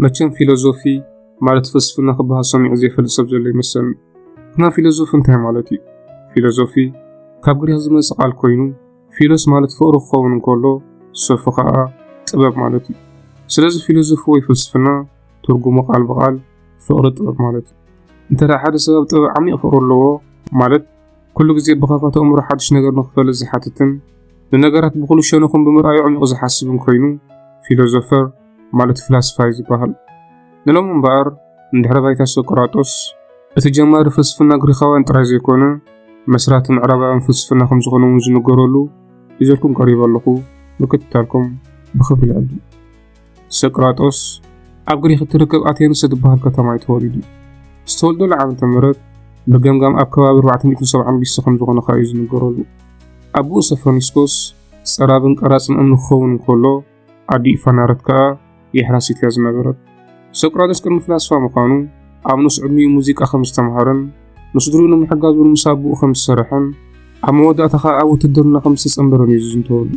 መቸም ፊሎዞፊ ማለት ፍልስፍና ክበሃል ሰሚዑ ዘይፈልጥ ሰብ ዘሎ ይመስለኒ። ግና ፊሎዞፊ እንታይ ማለት እዩ? ፊሎዞፊ ካብ ግሪኽ ዝመጽእ ቃል ኮይኑ፣ ፊሎስ ማለት ፍቕሪ ክኸውን እንከሎ፣ ሶፊ ከኣ ጥበብ ማለት እዩ። ስለዚ ፊሎዞፊ ወይ ፍልስፍና ትርጉሙ ቃል ብቓል ፍቕሪ ጥበብ ማለት እዩ። እንተ ደኣ ሓደ ሰብ ኣብ ጥበብ ዓሚቕ ፍቕሪ ኣለዎ ማለት፣ ኩሉ ግዜ ብኸፋት ኣእምሮ ሓድሽ ነገር ንኽፈልጥ ዝሓትትን ንነገራት ብኹሉ ሸነኹም ብምርኣዩ ኣዕሚቑ ዝሓስብን ኮይኑ፣ ፊሎዞፈር ማለት ፍላስፋ እዩ ዝበሃል። ንሎሚ እምበኣር፣ ንድሕረ ባይታ ሶቅራጦስ፣ እቲ ጀማሪ ፍልስፍና ግሪኻውያን ጥራይ ዘይኮነ፣ መስራቲ ምዕራባውያን ፍልስፍና ከም ዝኾነ እውን ዝንገረሉ ይዘልኩም ቀሪበ ኣለኹ። ምክትታልኩም ብኽብሪ ይዕድም። ሶቅራጦስ ኣብ ግሪኽ እትርከብ ኣቴንስ እትበሃል ከተማ እዩ ተወሊዱ። ዝተወልደሉ ዓመተ ምህረት ብገምጋም ኣብ ከባቢ ኣርባዕተ ሚእትን ሰብዓን ቢሲ ከም ዝኾነ ከኣ እዩ ዝንገረሉ። ኣቦኡ ሶፎኒስኮስ ጸራብን ቀራጽን እምኒ ክኸውን እንከሎ፣ ኣዲኡ ፋናረት ከኣ የሕራሲት እያ ዝነበረት። ሶቅራጦስ ቅድሚ ፍላስፋ ምዃኑ፣ ኣብ ንኡስ ዕድሚኡ ሙዚቃ ከም ዝተምሃረን ንስድርኡ ንምሕጋዝ እውን ምስ ኣቦኡ ከም ዝሰርሐን፣ ኣብ መወዳእታ ከኣ ኣብ ውትድርና ከም ዝተጸንበረን እዩ ዝዝንተወሉ።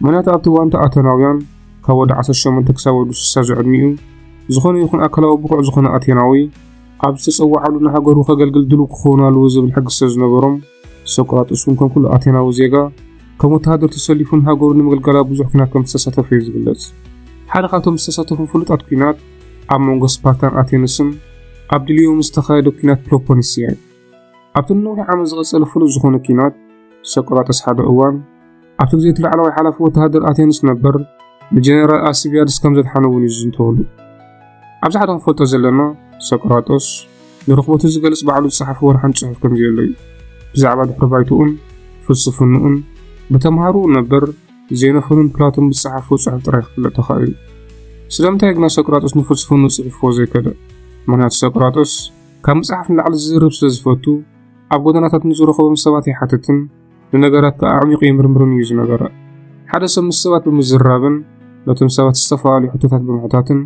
ምኽንያቱ ኣብቲ እዋን እቲ ኣተናውያን ካብ ወዲ ዓሰርተ ሸሞንተ ክሳብ ወዲ ስሳ ዝዕድሚኡ፣ ዝኾነ ይኹን ኣካላዊ ብቑዕ ዝኾነ ኣቴናዊ ኣብ ዝተጸውዓሉ ንሃገሩ ከገልግል ድሉው ክኸውን ኣለዎ ዝብል ሕጊ ስለ ዝነበሮም፣ ሶቅራጦስ እውን ከም ኩሉ ኣቴናዊ ዜጋ፣ ከም ወተሃደር ተሰሊፉ ንሃገሩ ንምግልጋል ኣብ ብዙሕ ኲናት ከም ዝተሳተፈ እዩ ዝግለጽ። ሓደ ካብቶም ዝተሳተፉ ፍሉጣት ኲናት ኣብ መንጎ ስፓርታን ኣቴንስን ኣብ ድልዮም ዝተኻየደ ኲናት ፕሎፖኒስያ እዩ። ኣብቲ ንነዊሕ ዓመት ዝቐጸለ ፍሉጥ ዝኾነ ኲናት፣ ሶቅራጠስ ሓደ እዋን ኣብቲ ግዜ እቲ ላዕለዋይ ሓላፊ ወተሃደር ኣቴንስ ነበር፣ ንጀነራል ኣልሲቢያድስ ከም ዘድሓኖ እውን እዩ ዝዝንተወሉ። ኣብዚ ሓደ ክንፈልጦ ዘለና፣ ሶቅራጦስ ንረኽበቱ ዝገልጽ ባዕሉ ዝጸሓፎ ወርሓን ጽሑፍ ከም ዘየሎ እዩ። ብዛዕባ ድሕሪ ባይትኡን ፍልስፍንኡን ብተምሃርኡ ነበር ዜኖፎንን ፕላቶን ብዝጸሓፍዎ ጽሑፍ ጥራይ ክፍለጥ ተኻኢሉ። ስለምንታይ ግና ሶቅራጦስ ንፍልስፍንኡ ጽሒፍዎ ዘይከደ? ምኽንያቱ ሶቅራጦስ ካብ መጽሓፍ ንላዕሊ ዝዝርብ ስለ ዝፈቱ፣ ኣብ ጎደናታት ንዝረኸቦም ሰባት ይሓትትን ንነገራት ከኣ ኣዕሚቑ የምርምርን እዩ ዝነበረ። ሓደ ሰብ ምስ ሰባት ብምዝራብን ነቶም ሰባት ዝተፈላለዩ ሕቶታት ብምሕታትን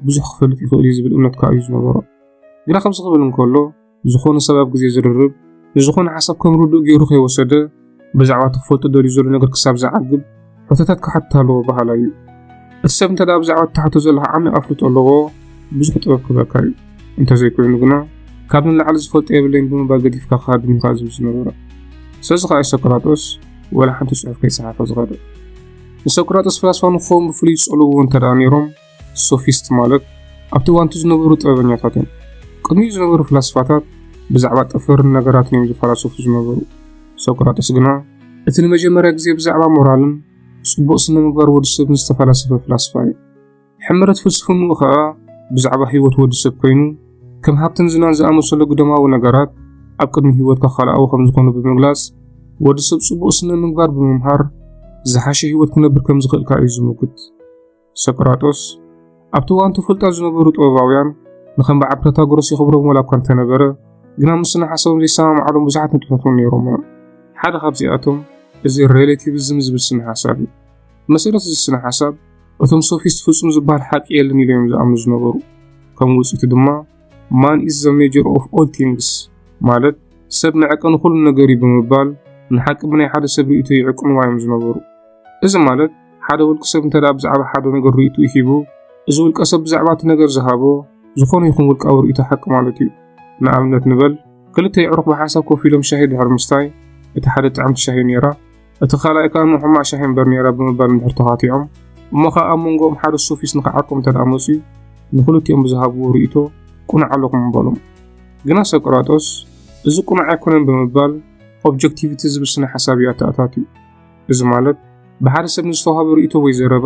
ብዙሕ ክፈልጥ ይኽእል እዩ ዝብል እምነት ከኣ እዩ ዝነበሮ። ግና ከምዚ ክብል እንከሎ፣ ዝኾነ ሰብ ኣብ ግዜ ዝርርብ ንዝኾነ ሓሳብ ከም ርዱእ ገይሩ ከይወሰደ፣ ብዛዕባ እቲ ክፈልጦ ደልዩ ዘሎ ነገር ክሳብ ዝዓግብ ሕቶታት ክሓትት ኣለዎ በሃላይ እዩ። እቲ ሰብ እንተ ደኣ ብዛዕባ እትሓቶ ዘለኻ ዓሚቕ ኣፍልጦ ኣለዎ፣ ብዙሕ ጥበብ ክህበካ እዩ። እንተዘይኮይኑ ግና፣ ካብ ንላዕሊ ዝፈልጦ የብለይን ብምባል ገዲፍካ ክሃድም እዩ ከኣ ዝብል ዝነበረ። ስለዚ ከኣ እዩ ሶቅራጦስ ወላ ሓንቲ ጽሑፍ ከይጸሓፈ ዝኸደ። ንሶቅራጦስ ፍላስፋ ንክኸውን ብፍሉይ ዝጸልውዎ እንተ ደኣ ነይሮም፣ ሶፊስት ማለት ኣብቲ እዋን እቲ ዝነበሩ ጥበበኛታት እዮም። ቅድሚኡ ዝነበሩ ፍላስፋታት ብዛዕባ ጠፈርን ነገራትን እዮም ዝፈላሰፉ ዝነበሩ። ሶቅራጠስ ግና እቲ ንመጀመርያ ግዜ ብዛዕባ ሞራልን ጽቡቕ ስነ ምግባር ወዲ ሰብን ዝተፈላሰፈ ፍላስፋ እዩ። ሕመረት ፍልስፍንኡ ኸኣ ብዛዕባ ህይወት ወዲ ሰብ ኮይኑ፣ ከም ሃብትን ዝናን ዝኣመሰሉ ግደማዊ ነገራት ኣብ ቅድሚ ህይወትካ ካልኣዊ ከም ዝኾኑ ብምግላጽ፣ ወዲ ሰብ ጽቡቕ ስነ ምግባር ብምምሃር ዝሓሸ ህይወት ክነብር ከም ዝኽእል ከኣ እዩ ዝምጉት። ሶቅራጦስ ኣብቲ እዋን እቲ ፍሉጣት ዝነበሩ ጥበባውያን ንኸም በዓል ፕሮታጎረስ የኽብሮም ዋላ እኳ እንተነበረ፣ ግና ምስ ስነ ሓሳቦም ዘይሰማምዓሎም ብዙሓት ነጥብታት እውን ነይሮም እዮም። ሓደ ካብዚኣቶም እዚ ሬሌቲቪዝም ዝብል ስነ ሓሳብ እዩ። ብመሰረት እዚ ስነ ሓሳብ እቶም ሶፊስት ፍጹም ዝበሃል ሓቂ የለን ኢሎም እዮም ዝኣምኑ ዝነበሩ። ከም ውጽኢቱ ድማ ማን ኢዝ ዘ ሜጀር ኦፍ ኦል ቲንግስ ማለት ሰብ መዐቀኒ ኩሉ ነገር እዩ ብምባል ንሓቂ ብናይ ሓደ ሰብ ርእይቶ ይዕቅንዋ እዮም ዝነበሩ። እዚ ማለት ሓደ ውልቂ ሰብ እንተ ደኣ ብዛዕባ ሓደ ነገር ርእይትኡ ሂቡ፣ እዚ ውልቀ ሰብ ብዛዕባ እቲ ነገር ዝሃቦ ዝኾነ ይኹን ውልቃዊ ርእይቶ ሓቂ ማለት እዩ። ንኣብነት ንበል፣ ክልተ የዕሩኽ ብሓንሳብ ኮፍ ኢሎም ሻሂ ድሕሪ ምስታይ፣ እቲ ሓደ ጥዕምቲ ሻሂ ነይራ፣ እቲ ካልኣይ ከኣ ንሕማቕ ሻሂ እምበር ነይራ ብምባል እንድሕር ተኻቲዖም፣ እሞ ኸኣ ኣብ መንጎኦም ሓደ ሶፊስት ንኽዓርቆም እንተ ደኣ መጺኡ፣ ንኽልቲኦም ብዝሃብዎ ርእይቶ ቅኑዕ ኣለኹም ምበሎም። ግና ሶቅራጦስ እዚ ቅኑዕ ኣይኮነን ብምባል ኦብጀክቲቪቲ ዝብል ስነ ሓሳብ እዩ ኣተኣታትዩ። እዚ ማለት ብሓደ ሰብ ንዝተዋህበ ርእይቶ ወይ ዘረባ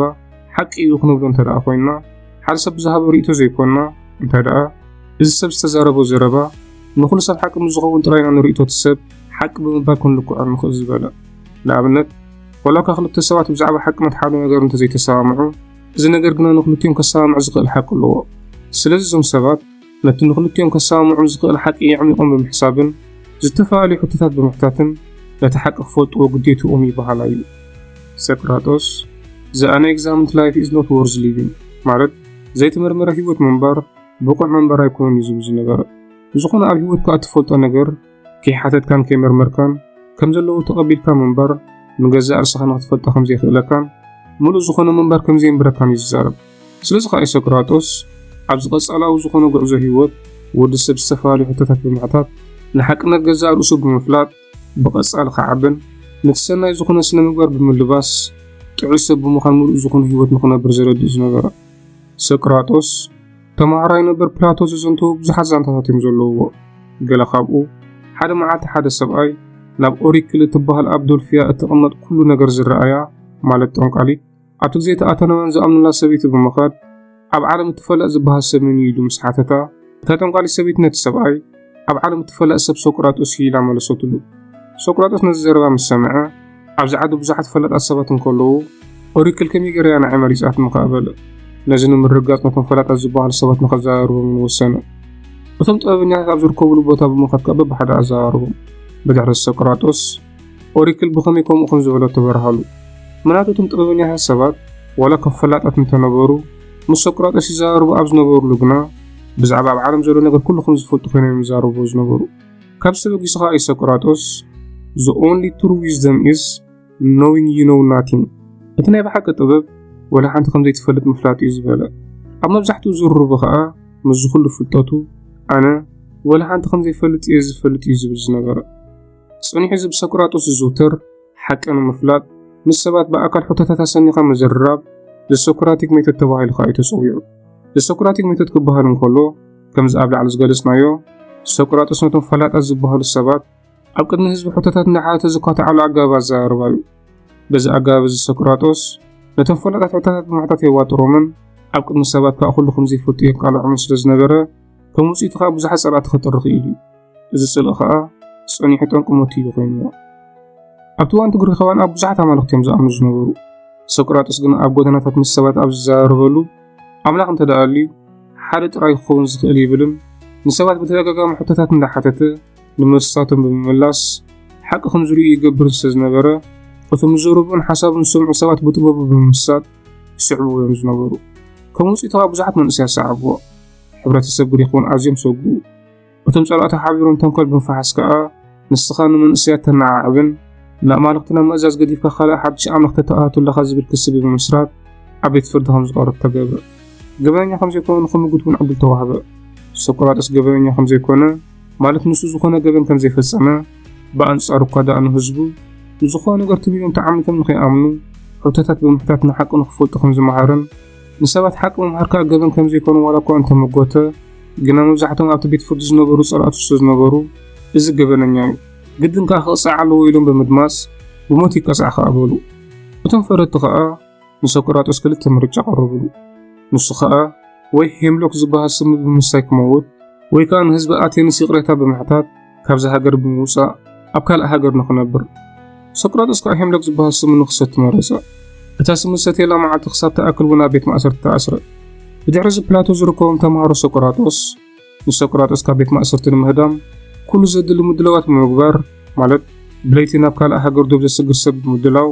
ሓቂ እዩ ክንብሎ እንተ ደኣ ኮይንና፣ ሓደ ሰብ ብዝሃቦ ርእይቶ ዘይኮንና እንተ ደኣ እዚ ሰብ ዝተዛረቦ ዘረባ ንኹሉ ሰብ ሓቂ ምስ ዝኸውን ጥራይ ኢና ንርእይቶ እቲ ሰብ ሓቂ ብምባል ክንልክዖ ንኽእል ዝበለ። ንኣብነት፣ ዋላ እኳ ክልተ ሰባት ብዛዕባ ሓቅነት ሓደ ነገር እንተዘይተሰማምዑ፣ እዚ ነገር ግና ንኽልቲኦም ከሰማምዕ ዝኽእል ሓቂ ኣለዎ። ስለዚ እዞም ሰባት ነቲ ንኽልቲኦም ከሰማምዖም ዝኽእል ሓቂ የዕሚቖም ብምሕሳብን ዝተፈላለዩ ሕቶታት ብምሕታትን ነቲ ሓቂ ክፈልጥዎ ግዴትኦም እዩ በሃላይ እዩ። ሶቅራጦስ፣ The unexamined life is not worth living ማለት ዘይተመርመረ ህይወት ምንባር ብቑዕ መንበር ኣይኮነን እዩ ዝብል ዝነበረ። ብዝኾነ ኣብ ህይወትካ እትፈልጦ ነገር ከይሓተትካን ከይመርመርካን ከም ዘለዎ ተቐቢልካ ምንባር ንገዛእ ርእስኻ ንኽትፈልጦ ከም ዘየኽእለካን ምሉእ ዝኾነ ምንባር ከም ዘየንብረካን እዩ ዝዛረብ። ስለዚ ከኣ እዩ ሶቅራጦስ ኣብዚ ቀጻላዊ ዝኾነ ጉዕዞ ህይወት፣ ወዲ ሰብ ዝተፈላለዩ ሕቶታት ብምሕታት፣ ንሓቅነት ገዛእ ርእሱ ብምፍላጥ፣ ብቐጻሊ ክዓብን፣ ነቲ ሰናይ ዝኾነ ስነ ምግባር ብምልባስ፣ ጥዑይ ሰብ ብምዃን ምሉእ ዝኾነ ህይወት ንኽነብር ዝረድእ ዝነበረ። ሶቅራጦስ ተማሃራይ ነበር ፕላቶ ዘዘንተዉ ብዙሓት ዛንታታት እዮም ዘለውዎ። ገለ ካብኡ፣ ሓደ መዓልቲ ሓደ ሰብኣይ ናብ ኦሪክል እትበሃል ኣብ ዶልፊያ እትቕመጥ ኩሉ ነገር ዝረኣያ፣ ማለት ጠንቋሊት፣ ኣብቲ ግዜ እቲ ኣተነውያን ዝኣምኑላ ሰበይቲ ብምኻድ፣ ኣብ ዓለም እትፈለጥ ዝበሃል ሰብ መን እዩ ኢሉ ምስ ሓተታ፣ እታ ጠንቋሊት ሰበይቲ ነቲ ሰብኣይ፣ ኣብ ዓለም እትፈለጥ ሰብ ሶቅራጦስ እዩ ኢላ መለሰትሉ። ሶቅራጦስ ነዚ ዘረባ ምስ ሰምዐ፣ ኣብዚ ዓዲ ብዙሓት ፈላጣት ሰባት እንከለዉ፣ ኦሪክል ከመይ ገይራ እያ ንዓይ መሪጻትኒ ከኣ በለ። ነዚ ንምርግጋጽ ነቶም ፈላጣት ዝበሃሉ ሰባት ንኸዘራርቦምን ወሰነ። እቶም ጥበበኛታት ኣብ ዝርከብሉ ቦታ ብምኻድ ከኣ በብሓደ ኣዘራረቦም። ብድሕሪ ሶቅራጦስ፣ ኦሪክል ብኸመይ ከምኡ ከም ዝበሎ ተበርሃሉ። ምናቱ እቶም ጥበበኛታት ሰባት፣ ዋላ ከም ፈላጣት እንተነበሩ፣ ምስ ሶቅራጦስ ይዘራረቡ ኣብ ዝነበሩሉ ግና፣ ብዛዕባ ኣብ ዓለም ዘሎ ነገር ኩሉ ከም ዝፈልጡ ኮይኖም እዮም ይዛረቡ ዝነበሩ። ካብ ተበጊሱ ኸኣ እዩ ሶቅራጦስ፣ "The only true wisdom is knowing you know nothing." እቲ ናይ ብሓቂ ጥበብ፣ ወላ ሓንቲ ከም ዘይትፈልጥ ምፍላጥ እዩ ዝበለ። ኣብ መብዛሕትኡ ዝርርቡ ኸኣ፣ ምስዚ ኩሉ ፍልጠቱ፣ ኣነ ወላ ሓንቲ ከም ዘይፈልጥ እየ ዝፈልጥ እዩ ዝብል ዝነበረ። ጸኒሑ እዚ ብሶቅራጦስ ዝዝውተር ሓቂ ንምፍላጥ፣ ምስ ሰባት ብኣካል ሕቶታት ኣሰኒኻ ምዝርራብ፣ ዘሶክራቲክ ሜቶድ ተባሂሉ ኸኣ እዩ ተጸዊዑ። ዘሶክራቲክ ሜቶድ ክበሃል እንከሎ፣ ከምዚ ኣብ ላዕሊ ዝገለጽናዮ፣ ሶቅራጦስ ነቶም ፈላጣት ዝበሃሉ ሰባት ኣብ ቅድሚ ህዝቢ ሕቶታት እንዳሓተተ ዝኳትዓሉ ኣገባብ ኣዘራርባ እዩ። በዚ ኣገባብ እዚ ሶቅራጦስ ነቶም ፈላጣት ሕቶታት ብምሕታት የዋጥሮምን ኣብ ቅድሚ ሰባት ከኣ ኩሉ ከም ዘይፈልጡ የቃልዖምን ስለ ዝነበረ፣ ከም ውጽኢቱ ከኣ ብዙሓት ጸላእቲ ከጥሪ ክኢሉ እዩ። እዚ ጽልኢ ከኣ ጸኒሑ ጠንቂ ሞት እዩ ኮይንዎ። ኣብቲ እዋን እቲ ግሪኻውያን ኣብ ብዙሓት ኣማልኽቲ እዮም ዝኣምኑ ዝነበሩ። ሶቅራጦስ ግን ኣብ ጎደናታት ምስ ሰባት ኣብ ዝዘራረበሉ፣ ኣምላኽ እንተ ደኣ ኣልዩ፣ ሓደ ጥራይ ክኸውን ዝኽእል ይብልን ንሰባት ብተደጋጋሚ ሕቶታት እንዳሓተተ፣ ንመልስታቶም ብምምላስ ሓቂ ከም ዝርእዩ ይገብርን ስለ ዝነበረ፣ እቶም ዝዘረብኡን ሓሳቡን ዝሰምዑ ሰባት ብጥበቡ ብምምሳጥ ይስዕብዎ እዮም ዝነበሩ። ከም ውጽኢቱ ከኣ ብዙሓት መንእሰያት ሰዓብዎ። ሕብረተሰብ ግሪኽ እውን ኣዝዮም ሰግኡ። እቶም ጸላእቱ ሓቢሮም ተንኮል ብምፍሓስ ከኣ፣ ንስኻ ንመንእሰያት ተነዓዕብን ንኣማልኽትና ምእዛዝ ገዲፍካ ካልእ ሓድሽ ኣምላኽ ተተኣታቱ ኣለኻ ዝብል ክሲ ብምምስራት ኣብ ቤት ፍርዲ ከም ዝቐርብ ተገብረ። ገበነኛ ከም ዘይኮነ ንኽምጉት እውን ዕድል ተዋህበ። ሶቅራጥስ ገበነኛ ከም ዘይኮነ፣ ማለት ንሱ ዝኾነ ገበን ከም ዘይፈጸመ፣ ብኣንጻሩ እኳ ደኣ ንህዝቡ ንዝኾነ ነገር ትም ኢሎም ተዓሚቶም ንኸይኣምኑ፣ ሕቶታት ብምሕታት ንሓቂ ንኽፈልጡ ከም ዝመሃረን፣ ንሰባት ሓቂ ምምሃር ከኣ ገበን ከም ዘይኮነ ዋላ እኳ እንተመጎተ፣ ግና መብዛሕትኦም ኣብቲ ቤት ፍርዲ ዝነበሩ ጸላእቱ ስለ ዝነበሩ፣ እዚ ገበነኛ እዩ፣ ግድን ከኣ ክቕጻዕ ኣለዎ ኢሎም ብምድማጽ፣ ብሞት ይቀጻዕ ከኣ በሉ። እቶም ፈረድቲ ከኣ ንሶቅራጦስ ክልተ ምርጫ ቀረብሉ። ንሱ ከኣ ወይ ሄምሎክ ዝበሃል ስሚ ብምስታይ ክመውት፣ ወይ ከኣ ንህዝቢ ኣቴንስ ይቕሬታ ብምሕታት ካብዛ ሃገር ብምውጻእ ኣብ ካልእ ሃገር ንኽነብር። ሶቅራጦስ ከኣ ሄምሎክ ዝበሃል ስሚ ንኽሰቲ መረጸ። እታ ስሚ ዝሰትየላ መዓልቲ ክሳብ ትኣክል እውን ኣብ ቤት ማእሰርቲ ተኣስረ። ብድሕሪ እዚ ፕላቶ ዝርከቦም ተምሃሮ ሶቅራጦስ ንሶቅራጦስ ካብ ቤት ማእሰርቲ ንምህዳም ኩሉ ዘድሊ ምድላዋት ብምግባር፣ ማለት ብለይቲ ናብ ካልእ ሃገር ዶብ ዘስግር ሰብ ብምድላው፣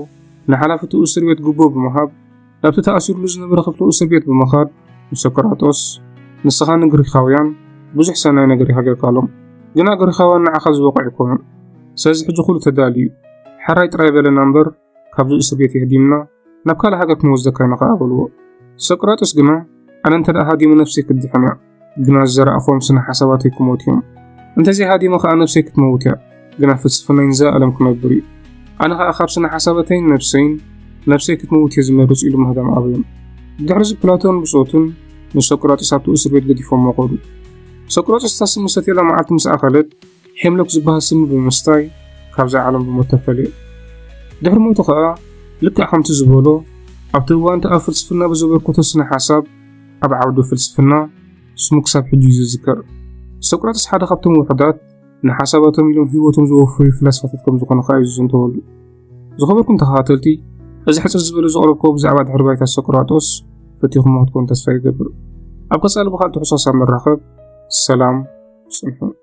ንሓላፊ እቲ እስር ቤት ጉቦ ብምሃብ፣ ናብቲ ተኣሲሩሉ ዝነበረ ክፍሊ እስር ቤት ብምኻድ፣ ንሶቅራጦስ፣ "ንስኻ ንግሪኻውያን ብዙሕ ሰናይ ነገር ኢኻ ጌርካሎም፣ ግና ግሪኻውያን ንዓኻ ዝበቑዑ ኣይኮኑን። ስለዚ ሕጂ ኩሉ ተዳልዩ እዩ። ሕራይ ጥራይ በለና እምበር፣ ካብዚ እስር ቤት የህዲምና፣ ናብ ካልእ ሃገር ክንወስደካ ኢና" ከኣ በልዎ። ሶቅራጦስ ግና፣ "ኣነ እንተ ደኣ ሃዲመ ነፍሰይ ክትድሕን እያ፣ ግና ዝዘራእኽዎም ስነ ሓሳባተይ ክሞቱ እዮም። እንተዘይሃዲመ ከኣ ነፍሰይ ክትመውት እያ፣ ግና ፍልስፍናይ ንዘለኣለም ክነብር እዩ። ኣነ ከኣ ካብ ስነ ሓሳባተይን ነፍሰይን፣ ነፍሰይ ክትመውት እየ ዝመርጽ" ኢሉ ምህዳም ኣበዮም። ብድሕሪ እዚ ፕላቶን ብጾቱን ንሶቅራጦስ ኣብቲ እስር ቤት ገዲፎሞ ከዱ። ሶቅራጦስ እታ ስሚ ሰትየላ መዓልቲ ምስ ኣኸለት፣ ሄምሎክ ዝበሃል ስሚ ብምስታይ ካብዛ ዓለም ብሞት ተፈልየ። ድሕሪ ሞቱ ከኣ ልክዕ ከምቲ ዝበሎ፣ ኣብቲ እዋን እቲ ኣብ ፍልስፍና ብዘበርከቶ ስነ ሓሳብ ኣብ ዓውዲ ፍልስፍና ስሙ ክሳብ ሕጂ እዩ ዝዝከር። ሶቅራጥስ ሓደ ካብቶም ውሑዳት ንሓሳባቶም ኢሎም ህይወቶም ዘወፈዩ ፍላስፋታት ከም ዝኾነ ከኣ እዩ ዝዝንተወሉ። ዝኸበርኩም ተኸታተልቲ፣ እዚ ሕጽር ዝበለ ዘቕረብክዎ ብዛዕባ ድሕሪ ባይታ ሶቅራጦስ ፈቲኹምዎ ክትኮኑ ተስፋ ይገብር። ኣብ ቀጻሊ ብኻልእ ትሕዝቶ ክሳብ ንራኸብ፣ ሰላም ጽንሑ።